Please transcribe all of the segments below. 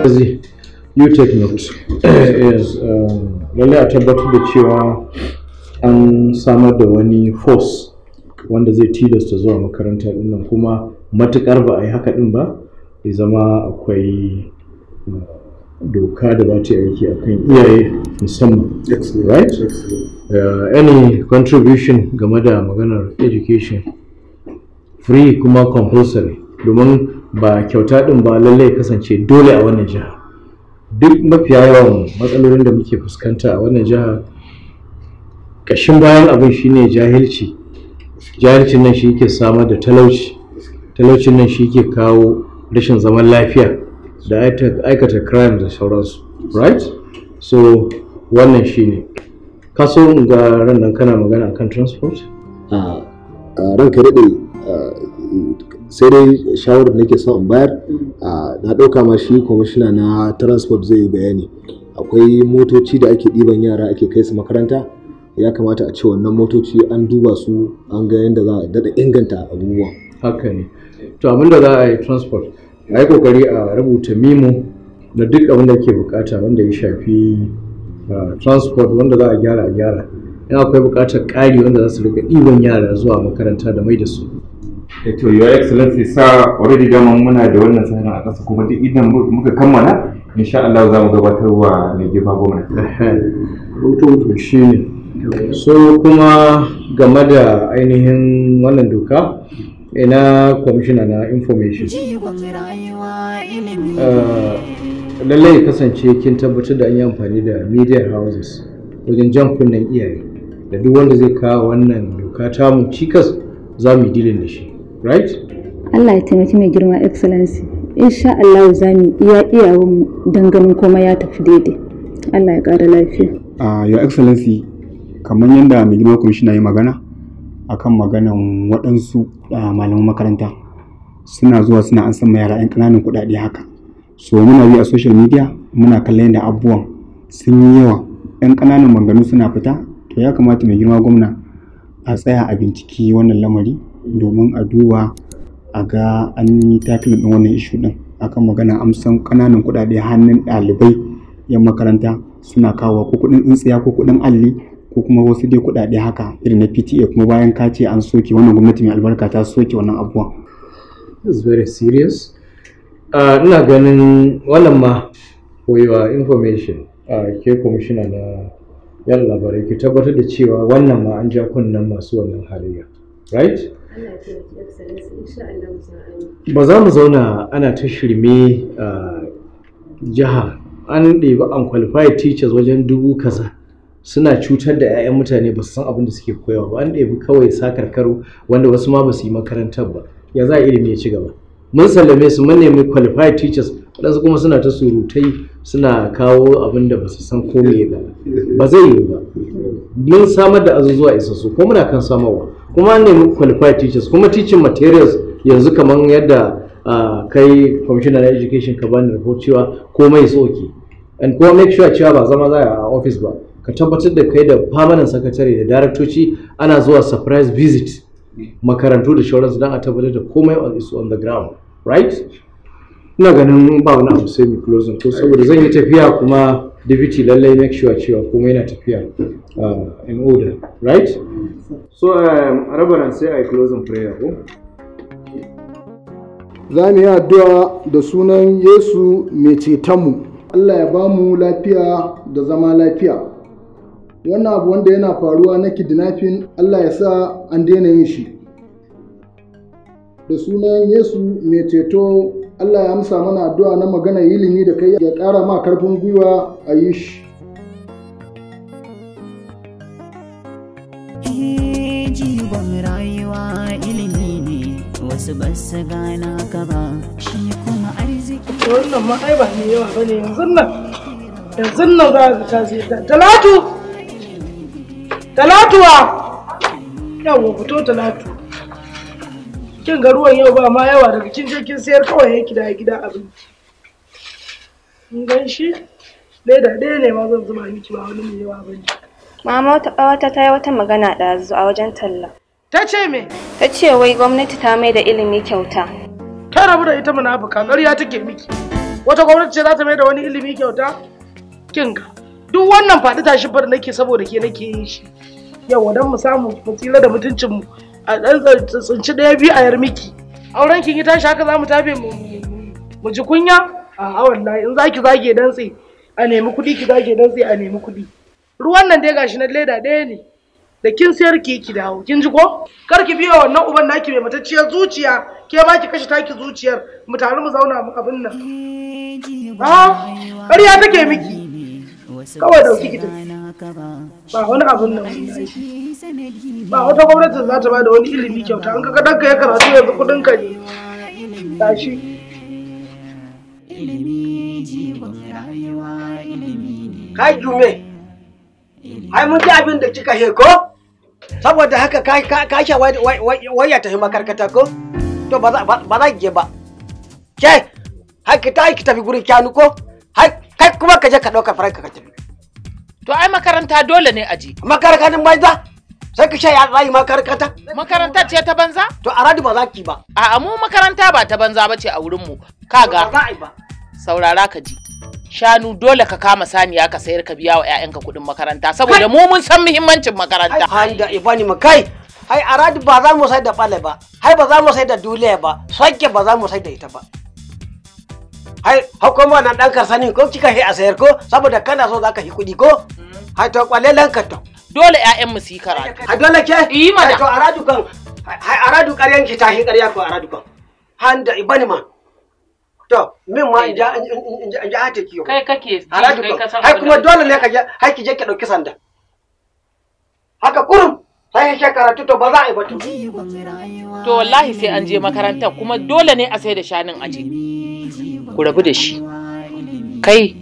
You take note. Yes, lallai a tabbatar da cewa an samar da wani force wanda zai tilasta zuwa makaranta din nan, kuma matukar ba a yi haka din ba, ya zama akwai doka da za ta yi aiki akan iyaye musamman. Right? Any contribution game da maganar education free kuma compulsory, domin ba kyauta din ba lallai kasance dole a wannan jiha. Duk mafiya yawan matsalolin da muke fuskanta a wannan jiha, ƙashin bayan abin shine jahilci. Jahilcin nan shi ke samar da talauci, talaucin nan shi ke kawo rashin zaman lafiya da aikata crime da sauransu, right? So wannan shine. Ka so in ga ran nan kana magana akan transport? Ranka daɗe, sai dai shawarar da nake son in bayar, na ɗauka ma shi kwamishina na transport zai yi bayani. Akwai motoci da ake ɗiban yara ake kai su makaranta, ya kamata a ce wannan motoci an duba su, an ga yadda za a daɗa inganta abubuwan. Haka ne. To abin da za a yi transport, a yi kokari a rubuta memo na duk abin da ke bukata wanda ya shafi transport, wanda za a gyara a gyara. In akwai bukatar ƙari wanda za su rika ɗiban yara zuwa makaranta da mai da su. To Your Excellency, sa already dama muna da wannan sanin a ƙasa, kuma duk idan muka kammala insha Allah za mu gabatar wa mai girma gwamna. Rubutu shi ne. So kuma game da ainihin wannan doka, ina kwamishina na information. Lallai ya kasance kin tabbatar da an yi amfani da media houses wajen jan kunnen iyaye da duk wanda zai kawo wannan doka tamu cikas, za mu yi dealing da shi, right? Allah ya taimaki mai girma Excellency. Insha Allah za mu iya iyawanmu don ganin komai ya tafi daidai. Allah ya ƙara lafiya. Your Excellency, kamar yadda mai girma kwamishina ya magana akan maganan waɗansu malaman makaranta suna zuwa suna an san yara 'yan ƙananan kuɗaɗe haka. So muna bi a social media muna kallon yadda abubuwan sun yi yawa, 'yan ƙananan maganganu suna fita. To ya kamata mai girma gwamna a tsaya a binciki wannan lamari domin a duba a ga an yi tackling ɗin wannan issue ɗin akan magana amsan ƙananan kuɗaɗe hannun ɗalibai 'yan makaranta suna kawo, ko kuɗin tsintsiya ko kuɗin alli ko kuma wasu dai kuɗaɗe haka irin na PTA, kuma bayan ka ce an soke wannan gwamnati mai albarka ta soke wannan abubuwan. This is very serious. Ina ganin wannan ma for your information, ke kwamishina na yan labarai, ki tabbatar da cewa wannan ma an ja kunnen masu wannan halayya, right? Ba za mu zauna ana ta shirme a jiha, an ɗebi unqualified teachers wajen 1000 suna cutar da 'ya'yan mutane, ba su san abin da suke koyawa ba. An ɗebi kawai sakarkaru wanda wasu ma ba su yi makarantar ba. Ya za a ilimi ya ci gaba? Mun sallame su, mun nemi qualified teachers, waɗansu kuma suna ta surutai, suna kawo abin da ba su san ko meye ba. Ba zai yiwu ba. Mun samar da azuzuwa isassu ko muna kan samarwa, kuma an nemi qualified teachers, kuma teaching materials yanzu kamar yadda kai commissioner na education ka bani report cewa komai is okay. And kuma make sure cewa ba zama za a office ba, ka tabbatar da kai da permanent secretary da daraktoci ana zuwa surprise visit makarantu da sauransu don a tabbatar da komai is on the ground, right? Ina ganin ba wani abu sai mu closing ko, saboda zan yi tafiya, kuma deputy lallai make sure cewa komai yana tafiya in order, right? So Reverend, sai a yi closing prayer ko? Za mu yi addu'a da sunan Yesu mai cetonmu. Allah ya ba mu lafiya da zama lafiya. Wannan abu wanda yana faruwa na kidnapping, Allah ya sa an daina yin shi. Da sunan Yesu mai ceto, Allah ya amsa mana addu'a na magana ilimi da kai, ya ƙara ma karfin gwiwa a yi shi. Jigon rayuwa ilimi ne, wasu ba su gana ka ba, shi kuma arziki. Wannan ma ai ba mai yawa bane, yanzu nan. Yanzu nan za ka ta sai ta. Talatu! Talatuwa! Yawwa, fito Talatu. Kin ga ruwan yau ba ma yawa, daga kin je kin sayar kawai yake da gida abinci. Kin gan shi? Leda ɗaya ne ma zan zuba miki, ba wani mai yawa bane. Mama, wata ƙawata ta yi wata magana ɗazu a wajen talla. Ta ce me? Ta ce wai gwamnati ta mai da ilimi kyauta. Ta rabu da ita munafuka, ƙarya take miki. Wata gwamnati ce za ta mai da wani ilimi kyauta? Kinga, duk wannan faɗi tashi bar nake saboda ke nake yin shi. Yau dan mu samu mu tsira da mutuncin mu a dan tsinci ɗaya biyu a yar miki. Auren kin yi tashi haka za mu tafe mu ji kunya? A'a wallahi in zaki zage dantse a nemi kuɗi, ki zage dantse a nemi kuɗi. Ruwan nan dai gashi na leda ɗaya ne. Da kin sayar ki ki dawo, kin ji ko? Kar ki biya wannan uban naki mai matacciyar zuciya, ke ma ki kashe taki zuciyar, mu taru mu zauna mu abin nan. Ah, ƙarya take miki. Kawai dauki ki tafi. Ba wani abin nan. Ba wata gwamnati za ta ba da wani ilimi kyauta, an kaga ɗanka ya karatu yanzu kuɗin ka ne. Tashi. Kai jume, ai mun ji abin da kika he ko? Saboda haka ka sha waya tafi makarkata ko? To ba za ki je ba. Ke, har ki tafi ki tafi gurin kyanu ko? Har kai kuma ka je ka ɗauka faranka ka tafi. To ai makaranta dole ne aje. Makarantar banza? Sai ki sha ya rayu makarkata? Makaranta ce ta banza? To a radu ba za ki ba. A'a mu makaranta ba ta banza ba ce a wurin mu. Kaga. Ba za a yi ba. Saurara ka ji. Shanu dole ka kama saniya ka sayar ka biya wa 'ya'yanka kuɗin makaranta saboda mu mun san muhimmancin makaranta. Ai da ibani mu kai. Ai aradu ba za mu sai da bale ba. Ai ba za mu sai da dule ba. Sanke ba za mu sai da ita ba. Ai hukuma nan dan sanin ko kika he a sayar ko saboda kana so zaka yi kuɗi ko? Ai to kwalelan ka to. Dole 'ya'yan mu su yi karatu. Ai dole ke? Yi mana. To aradu kan ai aradu ƙaryan ki tahi ƙarya ko aradu kan. Handa ibani ma. To, min ma in ja hata kiyo. Kai kake kai ka san. Hai kuma dole ne ka je, hai ki je ki dauki sanda. Haka kurum, sai ki karatu to ba za a yi ba to. To wallahi sai an je makaranta kuma dole ne a sai da shanun aje. Ku rabu da shi. Kai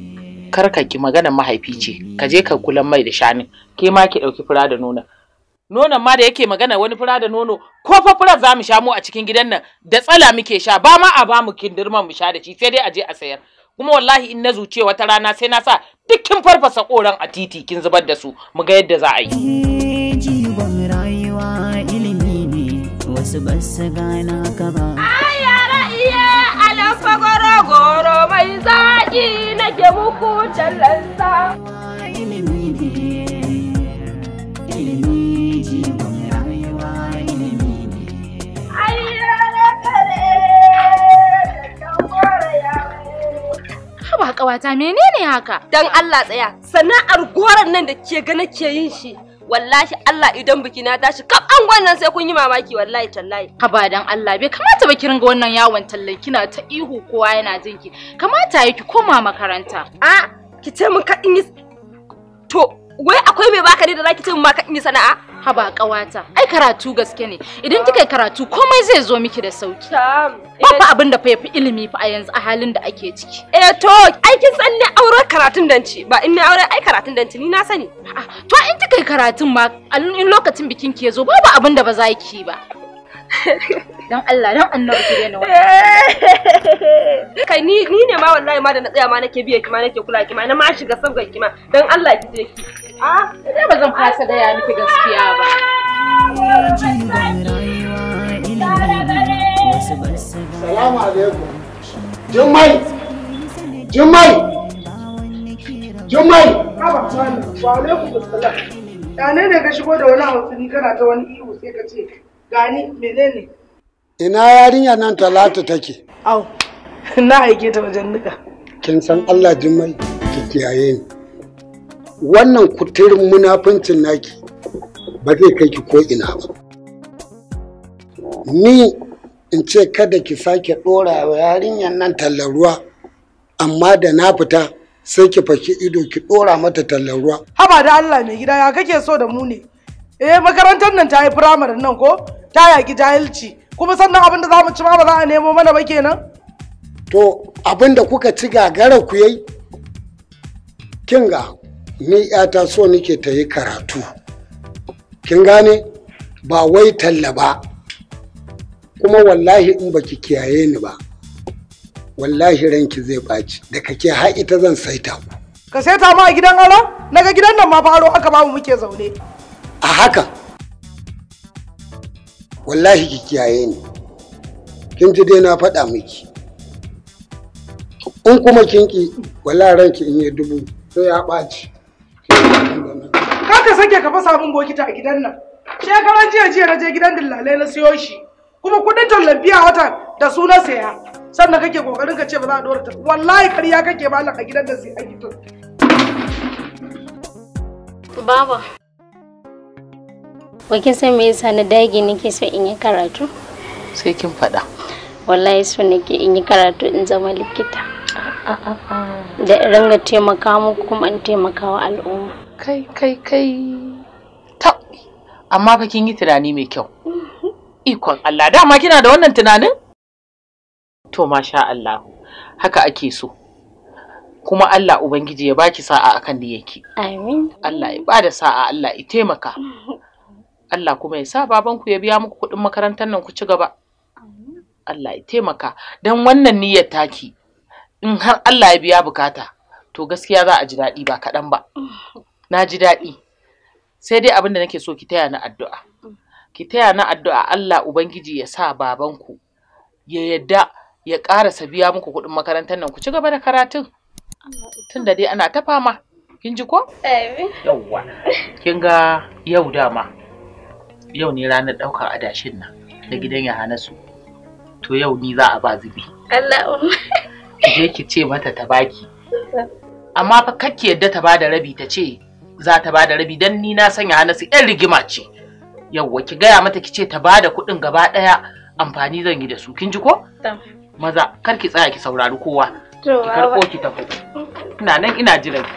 kar ka ki maganar mahaifi ce, ka je ka kula mai da shanun. Ke ma ki dauki fura da nono. Nonon ma da yake magana wani fura da nono ko fa fura za mu sha mu a cikin gidan nan da tsala muke sha ba ma a ba mu kindirman mu sha da shi sai dai a je a sayar kuma wallahi in na zuce wata rana sai na sa duk kin farfasa koran a titi kin zubar da su mu ga yadda za a yi. Jigon rayuwa ilimi ne wasu ba su gana ka ba. Yara iya alafa goro goro mai zaki nake muku tallansa. Ilimi ne ilimi jigon rayuwa ilimi ne. Haba kawata menene haka? Dan Allah tsaya, sana'ar goron nan da ke ga nake yin shi. Wallahi Allah idan biki na tashi kaf an wannan sai kun yi mamaki wallahi tallahi. Haba dan Allah bai kamata ba ki ringa wannan yawon tallan kina ta ihu kowa yana jinki. Kamata yake koma makaranta. A ki ce mun ka in yi to wai akwai mai baka ne da zaki ce mun ma ka in yi sana'a? Haba kawata, ai karatu gaske ne. Idan kika yi karatu komai zai zo miki da sauki. Ba abin da fa yafi ilimi fa a yanzu a halin da ake ciki. Eh to, ai kin san ne aure karatun danci, ba in ne aure ai karatun danci ni na sani. To in kika yi karatun ma in lokacin bikin ki yazo babu abin da ba za ki ba. Dan Allah dan Annabi ki daina wannan. Kai ni ne ma wallahi ma da na tsaya ma nake biye ki ma nake kula ki ma na ma shiga sabgar ki ma dan Allah ki je ki. Ah, dai ba zan fasa gaya miki gaskiya ba. Salamu alaikum. Jummai! Jummai! Jummai! Haba malam, wa alaikum assalam. Ya ne ne ka shigo da wani hautsini kana ta wani ihu sai ka ce gani menene? Ina yarinya nan Talatu take? Au, na aike ta wajen nika. Kin san Allah Jummai ki kiyaye ni. Wannan kuturin munafincin naki ba zai kai ki ko ina ba. Ni in ce kada ki sake ɗora wa yarinyar nan tallar ruwa, amma da na fita sai ki faki ido ki ɗora mata tallar ruwa. Haba da Allah mai gida ya kake so da mu ne? Eh makarantar nan ta yi firamare nan ko? Ta yaƙi jahilci. Kuma sannan abin da za mu ci ma ba za a nemo mana ba kenan? To abin da kuka ci gagara ku yayi? Kinga ni ƴata so nake ta yi karatu. Kin gane? Ba wai talla ba. Kuma wallahi in baki kiyaye ni ba, wallahi ranki zai ɓaci da kake har ita zan saita ku. Ka saita ma a gidan aro? Naga gidan nan ma fa aro aka bamu muke zaune. A haka wallahi ki kiyaye ni. Kin ji dai na faɗa miki. In kuma kin ki, wallahi ranki in yi dubu sai ya ɓaci. Kar ka sake ka fasa min bokiti a gidan nan. Shekaran jiya jiya na je gidan dillalai na siyo shi. Kuma kudin tallan biya wata da su na saya. Sannan kake kokarin ka ce ba za a dora ta. Wallahi ƙarya kake malam, a gidan da sai an gidan. Baba, wai kin san me yasa na dage nake so in yi karatu? Sai kin faɗa. Wallahi so nake in yi karatu in zama likita. Da in ringa taimaka muku kuma in taimaka wa al'umma. Kai kai kai. Ta. Amma fa kin yi tunani mai kyau. Ikon Allah, dama kina da wannan tunanin? To masha Allah. Haka ake so. Kuma Allah Ubangiji ya baki sa'a akan niyyarki. Amin. Allah ya bada sa'a, Allah ya taimaka. Allah kuma ya sa babanku ya biya muku kuɗin makarantar nan ku ci gaba. Allah ya taimaka. Don wannan niyyar taki, in har Allah ya biya bukata, to gaskiya za a ji daɗi ba kaɗan ba. Na ji daɗi. Sai dai abin da nake so ki taya ni addu'a. Ki taya ni addu'a Allah Ubangiji ya sa babanku ya yadda ya ƙarasa biya muku kuɗin makarantar nan ku ci gaba da karatun. Tunda dai ana ta fama. Kin ji ko? Amin. Yawwa. Kin ga yau dama. Yau ne ranar ɗaukar adashin nan da gidan Yahanasu. To yau ni za a ba zubi. Allah. Ki je ki ce mata ta baki. Amma fa kakki yadda ta bada rabi, ta ce za ta bada rabi, dan ni na san Yahanasu yan rigima ce. Yawwa, ki gaya mata ki ce ta bada kuɗin gaba ɗaya, amfani zan yi da su. Kin ji ko? Maza, kar ki tsaya ki saurari kowa. To Ki karɓo ki tafi. Ina nan ina jiran ki.